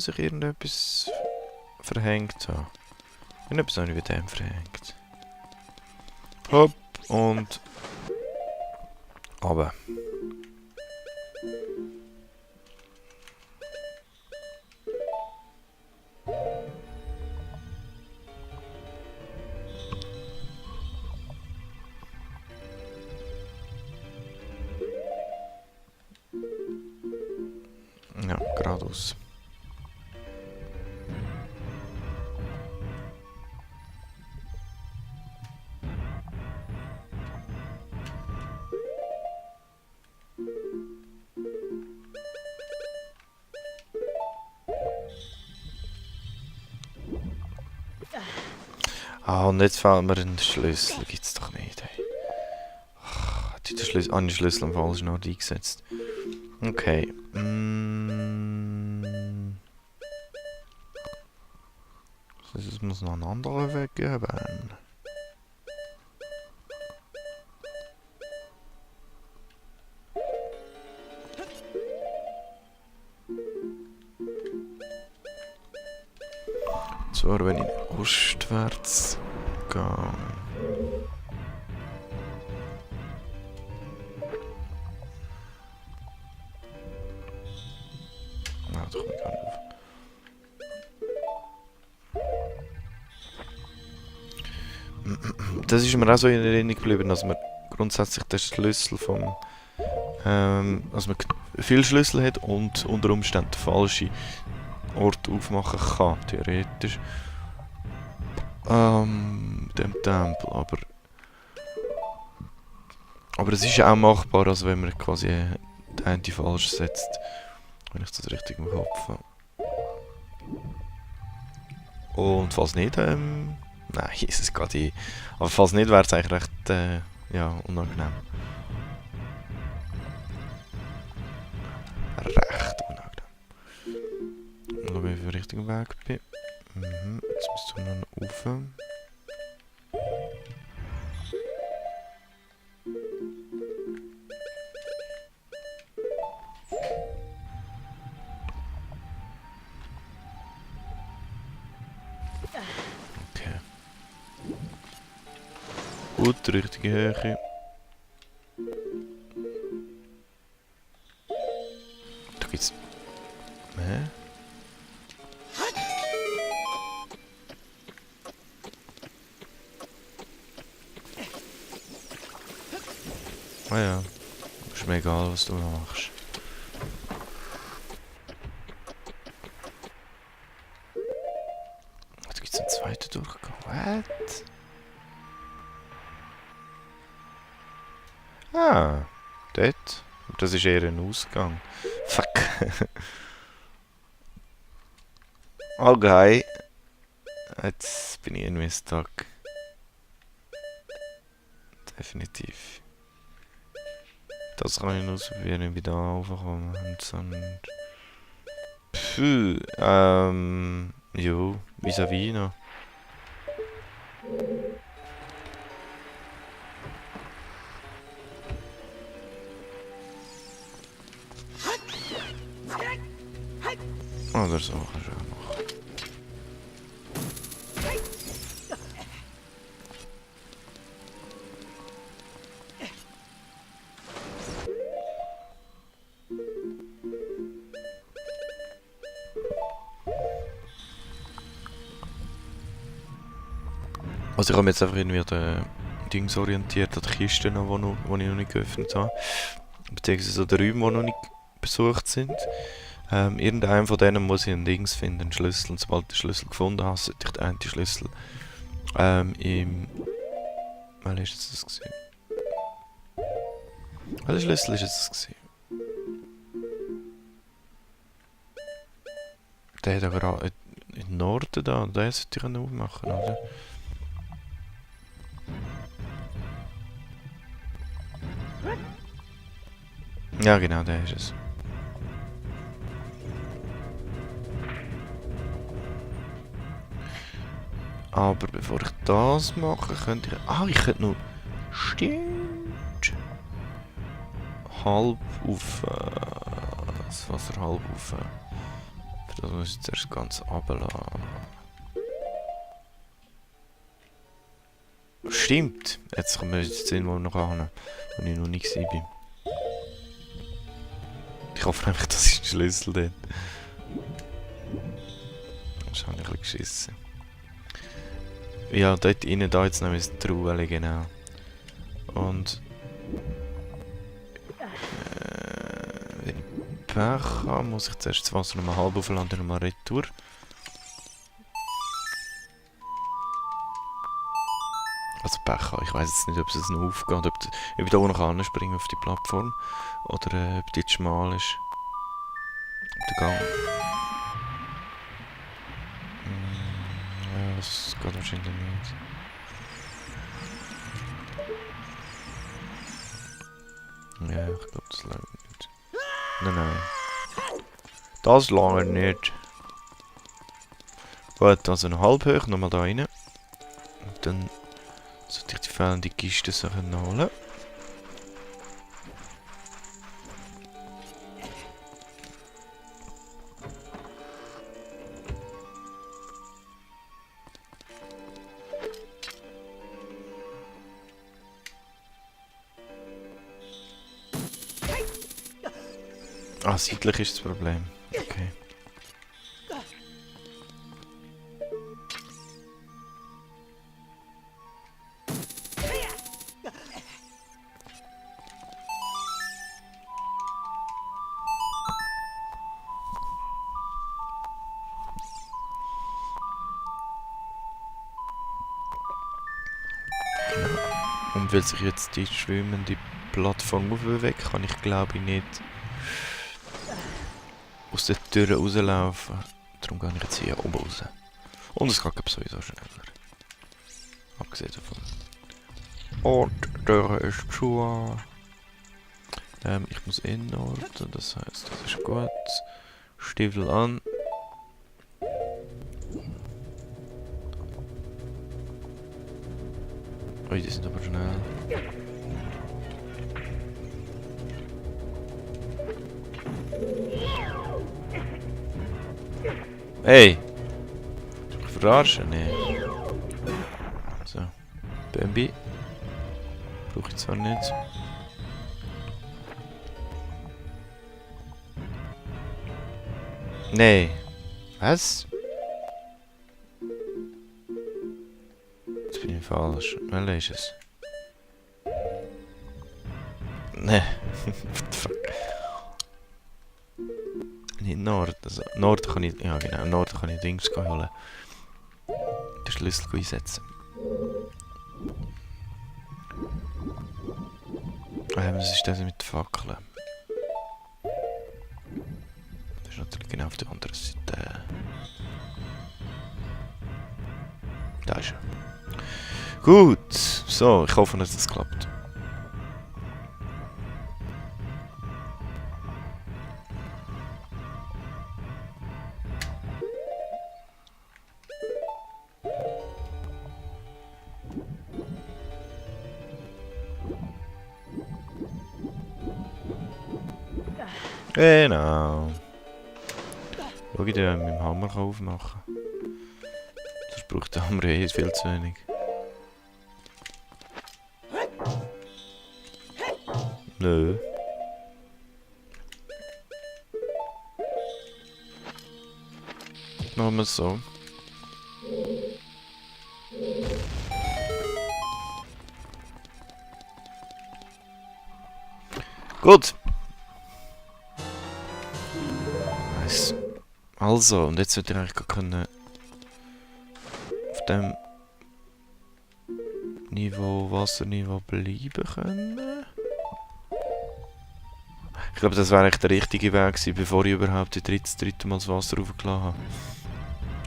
muss ich irgendetwas verhängt haben. Irgendetwas habe ich bei dem verhängt. Hopp und... runter. Ja, geradeaus. Ah, und jetzt fehlt mir ein Schlüssel. Gibt's doch nicht, ey. Hat ich den Schlüssel, den Schlüssel am falschen Ort eingesetzt. Okay. Es muss noch einen anderen Weg geben. Zwar, wenn ich ostwärts gehe. Ah, da komme ich gar nicht auf. Das ist mir auch so in Erinnerung geblieben, dass man grundsätzlich den Schlüssel vom... dass man viele Schlüssel hat und unter Umständen den falschen Ort aufmachen kann, theoretisch. Dem Tempel, aber es ist ja auch machbar, also wenn man quasi den einen falsch setzt. Wenn ich das richtig im Kopf habe. Und falls nicht, nein, Jesus Gott, aber falls nicht, wäre es eigentlich recht, ja, unangenehm. Recht unangenehm. Schauen, wie ich auf dem richtigen Weg bin. Jetzt müsst ihr noch rauf. Okay. Gut, richtige Höhe. Da gibt's... Hä? Ah ja. Ist mir egal, was du machst. Da gibt's einen zweiten Durchgang. What? Ah, dort. Das ist eher ein Ausgang. Fuck. Okay. Jetzt bin ich irgendwie stuck. Definitiv. Das kann ich nur ausprobieren, wenn ich da raufkomme. Und sonst... Puh, jo, vis-à-vis noch. Oder so kannst du auch machen. Also ich habe mich jetzt einfach irgendwie an den Dings orientiert, an die Kisten, die ich noch nicht geöffnet habe. Beziehungsweise an den Räumen, die noch nicht besucht sind. Irgendeinem von denen muss ich einen Dings finden, einen Schlüssel. Und sobald ich den Schlüssel gefunden habe, sollte ich den einen Schlüssel im... Wann ist das gewesen? Welcher Schlüssel ist das gewesen? Der da gerade im Norden da, den sollte ich aufmachen, oder? Ja genau, der ist es. Aber bevor ich das mache, könnte ich... Ah, ich könnte noch... Stimmt! Halb auf... das Wasser halb auf... Das muss ich zuerst ganz runterlassen. Stimmt! Jetzt kommen wir jetzt sehen, wo wir noch hin, wo ich noch nicht war. Ich hoffe nämlich, das ist ein Schlüssel dort. Das habe ich ein bisschen geschissen. Ja, dort rein, da jetzt noch die Truhe, genau. Und... wenn ich Pech habe, muss ich zuerst das Wasser nochmal halb aufladen und nochmal retour. Also Pech habe. Ich weiss jetzt nicht, ob es noch aufgeht, ob ich da noch anspringen auf die Plattform. Oder ob die jetzt schmal ist. Der Gang. Ja, das geht wahrscheinlich nicht. Ja, ich glaube, das lange nicht. Nein, nein. Das lange nicht. Gut, also noch halb hoch, nochmal da rein. Und dann sollte ich die fehlende Kiste Sachen holen. Ah, seitlich ist das Problem. Okay. Und weil sich jetzt die schwimmende Plattform aufbewegt, kann ich glaube ich nicht aus der Tür rauslaufen. Darum gehe ich jetzt hier oben raus. Und es geht sowieso schneller. Abgesehen davon. Und die Tür ist zu. Ich muss in Norden, das heisst, das ist gut. Stiefel an. Ui, die sind aber schnell. Hey! Ich verarsche? Nee. So. Bambi. Brauche ich zwar nicht. Nee. Was? Jetzt bin ich falsch. Welcher ist es? Nee. What the fuck? Nicht Nord. Also Nord kann ich... Ja genau, Nord kann ich Dings holen. Den Schlüssel einsetzen. Was ist das mit den Fackeln? Das ist natürlich genau auf der anderen Seite. Da ist er. Gut. So, ich hoffe, dass das klappt. Genau. Schau, ich den mit dem Hammer aufmachen kann. Sonst braucht der Hammer eh viel zu wenig. Nö. Machen wir es so. Gut. Nice. Also, und jetzt sollte ich eigentlich gar können auf dem Niveau, Wasserniveau bleiben können. Ich glaube, das wäre eigentlich der richtige Weg gewesen, bevor ich überhaupt das dritte Mal das Wasser raufgelassen habe.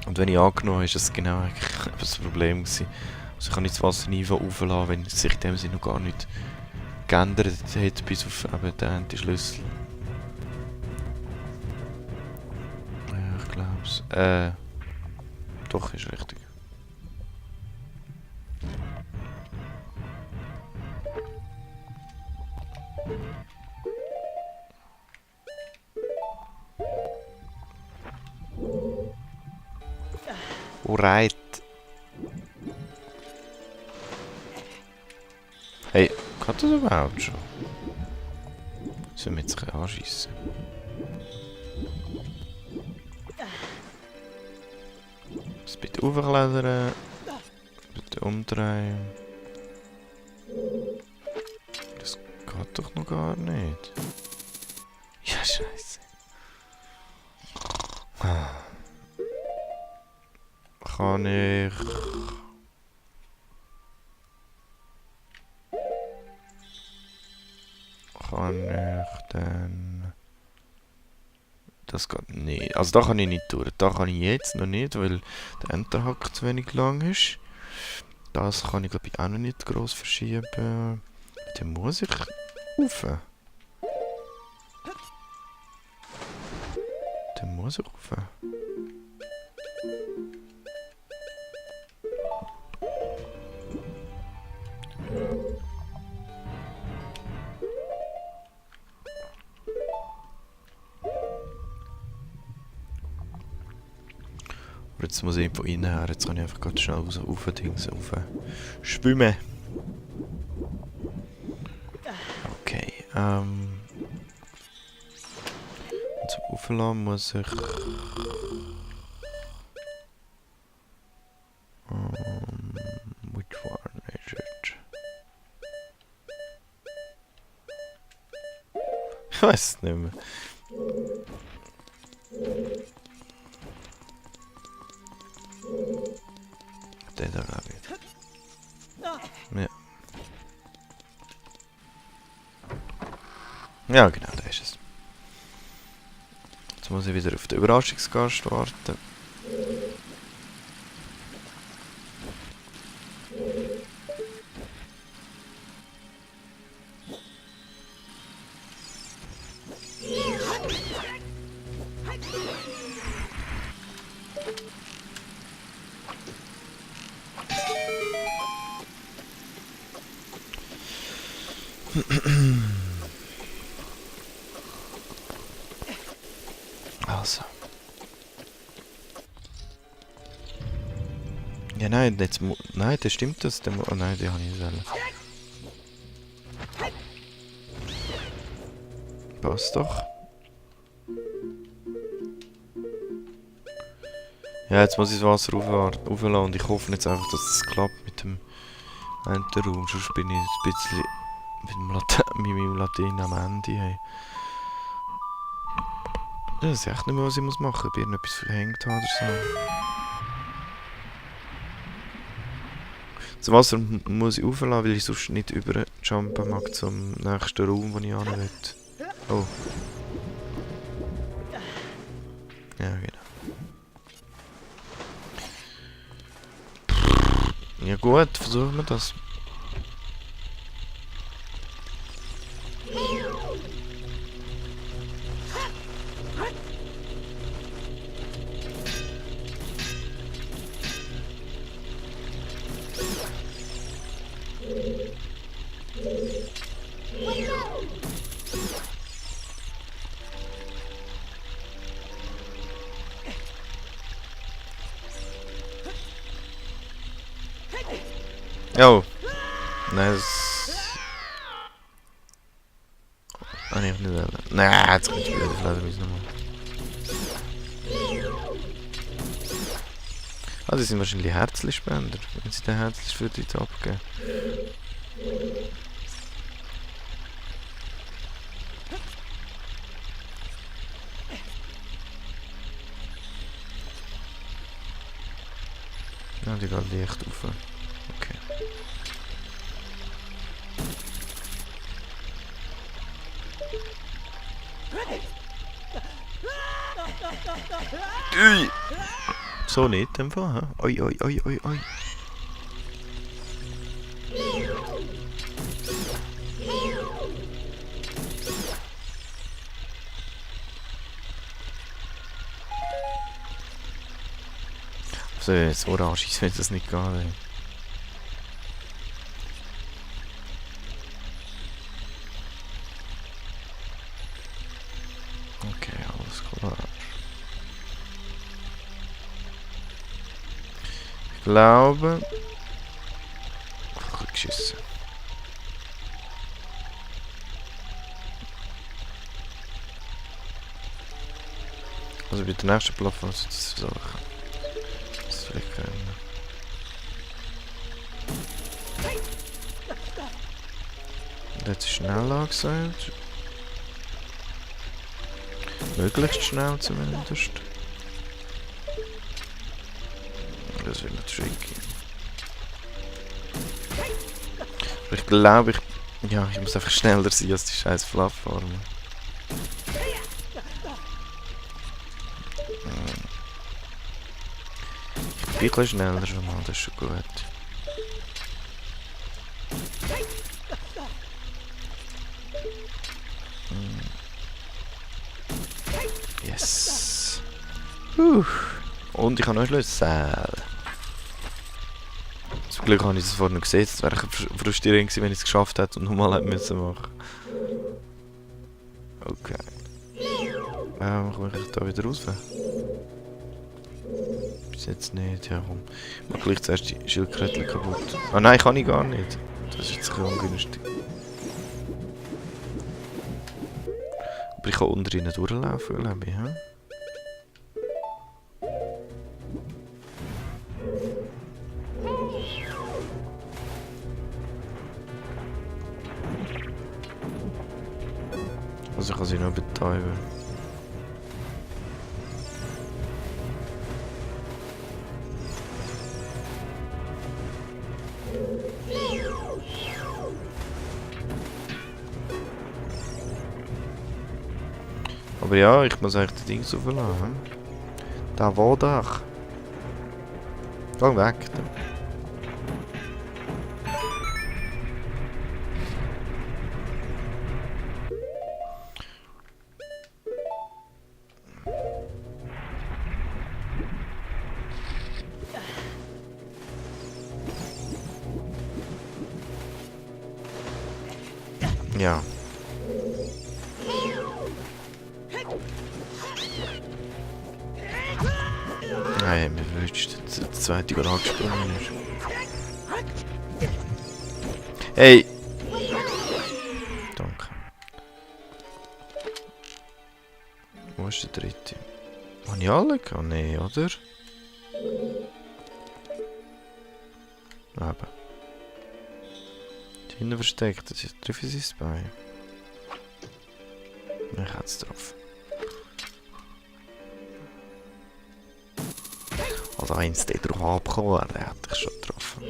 Und wenn ich angenommen habe, ist das genau eigentlich das Problem gewesen. Also ich kann nicht das Wasserniveau aufladen, wenn es sich in dem Sinne noch gar nicht geändert hat, bis auf eben den Anti-Schlüssel. Ja, ich glaub's. Doch, ist richtig. Alright. Hey, kann das überhaupt schon? Sollen wir jetzt ein bisschen anschiessen? Das bitte aufklettern. Bitte umdrehen. Das geht doch noch gar nicht. Ja, scheiße. Kann ich... Kann ich dann... Das geht nicht. Also da kann ich nicht durch. Da kann ich jetzt noch nicht, weil der Enterhack zu wenig lang ist. Das kann ich glaube ich auch noch nicht gross verschieben. Dann muss ich rauf. Dann muss ich rauf. Aber jetzt muss ich von innen her, jetzt kann ich einfach ganz schnell raus, rauf schwimmen. Okay, zum Aufladen muss ich... which one is it? Ich weiß es nicht mehr. Der da, glaube ich. Ja. Ja, genau, da ist es. Jetzt muss ich wieder auf den Überraschungsgast warten. Also. Ja, nein, jetzt nein, das stimmt das. Oh nein, die habe ich nicht selber. Passt doch. Ja, jetzt muss ich das Wasser rauflassen und ich hoffe jetzt einfach, dass es klappt mit dem einen Raum. Sonst bin ich ein bisschen mit meinem Latein am Ende. Hey. Das ist echt nicht mehr, was ich machen muss. Ich irgendetwas verhängt habe oder so. Das Wasser muss ich rauflassen, weil ich sonst nicht überjumpen mag zum nächsten Raum, wo ich hin will. Oh. Ja, genau. Ja gut, versuchen wir das. Oh. Nein, das... Ah, nee, nicht selber. Nein, jetzt kann ich wieder das leider nicht nochmal. Ah, die sind wahrscheinlich Herzlispender, wenn sie den Herzlich für die abgeben. Ja, die geht leicht rauf. Okay. Ui! So nicht, in dem Fall, hä? Oi, oi, oi, oi, oi. So, jetzt orange, ich will das nicht gehen. Ey. Okay, alles klar. glaube... Ach, geschissen. Also bei der nächsten Plattform sind das Sachen. Das will ich können. Und jetzt schnell angesagt. Möglichst schnell zumindest. Das wird noch tricky. Aber ich glaube, ich muss einfach schneller sein als die scheiß Plattform. Ich bin ein bisschen schneller schon mal, das ist schon gut. Yes. Und ich habe noch ein Schlüssel. Zum Glück habe ich das vorhin noch gesehen. Es wäre frustrierend gewesen, wenn ich es geschafft hätte und nochmal hätte müssen machen. Okay. Komme ich da wieder raus? Bis jetzt nicht, ja komm. Ich mache gleich zuerst die Schildkröte kaputt. Ah nein, kann ich gar nicht. Das ist jetzt ein bisschen ungünstig. Aber ich kann unter ihnen durchlaufen, glaube ich, hm? Also ich kann sie nur betäuben. Aber ja, ich muss eigentlich die Dings aufladen. Da war doch. Geh weg. Da. Ja. Nein, mir wünscht, dass der zweite gerade angesprungen ist. Hey! Danke. Wo ist der dritte? Habe ich alle gehabt? Nein, oder? Eben. Die hinten versteckt, das ist treffe ich sein Bein. Ich hätte es drauf. Also eins der drauf abgekommen, der hätte ich schon getroffen.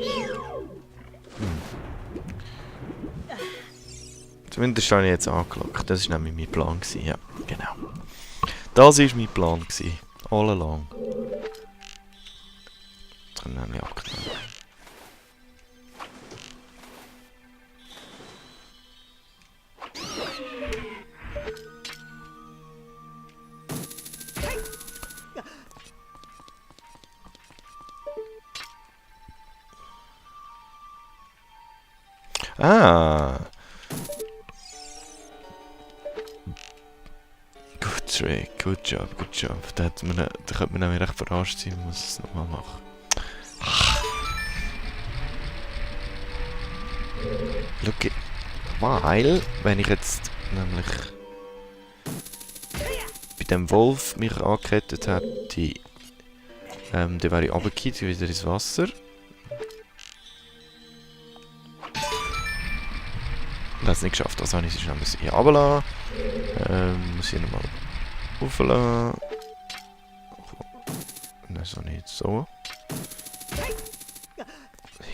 Zumindest habe ich jetzt angelockt. Das war nämlich mein Plan gewesen. Ja, genau. Das war mein Plan gewesen. All along. Das kann ich nämlich abgenommen. Ah! Good trick, good job, good job. Da könnte man nämlich recht verarscht sein, man muss es nochmal machen. Look, weil, wenn ich jetzt nämlich bei dem Wolf mich angekettet hätte, dann wäre ich runtergefallen, wieder ins Wasser. Ich habe es nicht geschafft, also habe ich sie schnell hier runterlassen. Muss ich nochmal rauflassen. Nein, so nicht. So.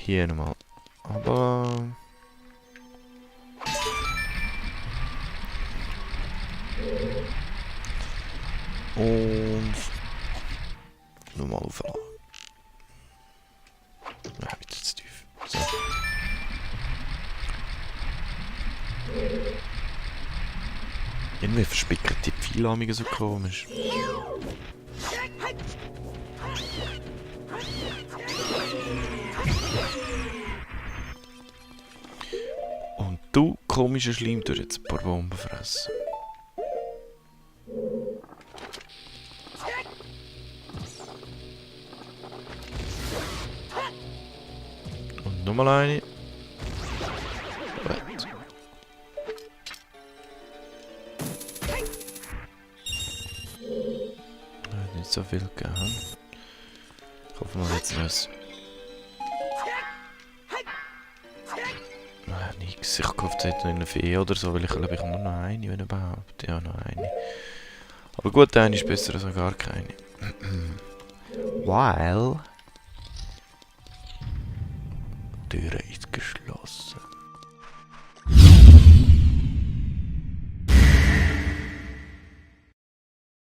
Hier nochmal runterlassen. Und nochmal rauflassen. Nein, bitte zu tief. So. Irgendwie verspickert die Pfeilamige so komisch. Und du, komischer Schleim, du jetzt ein paar Bomben fressen. Nochmal eine. Gut. Hat nicht so viel gegeben. Hoffen wir jetzt was. Nein, nix. Ich hoffe, es hat noch eine Fee oder so, weil ich glaube, ich habe nur noch eine, wenn überhaupt. Ja, noch eine. Aber gut, eine ist besser als gar keine. While... Die Tür ist geschlossen.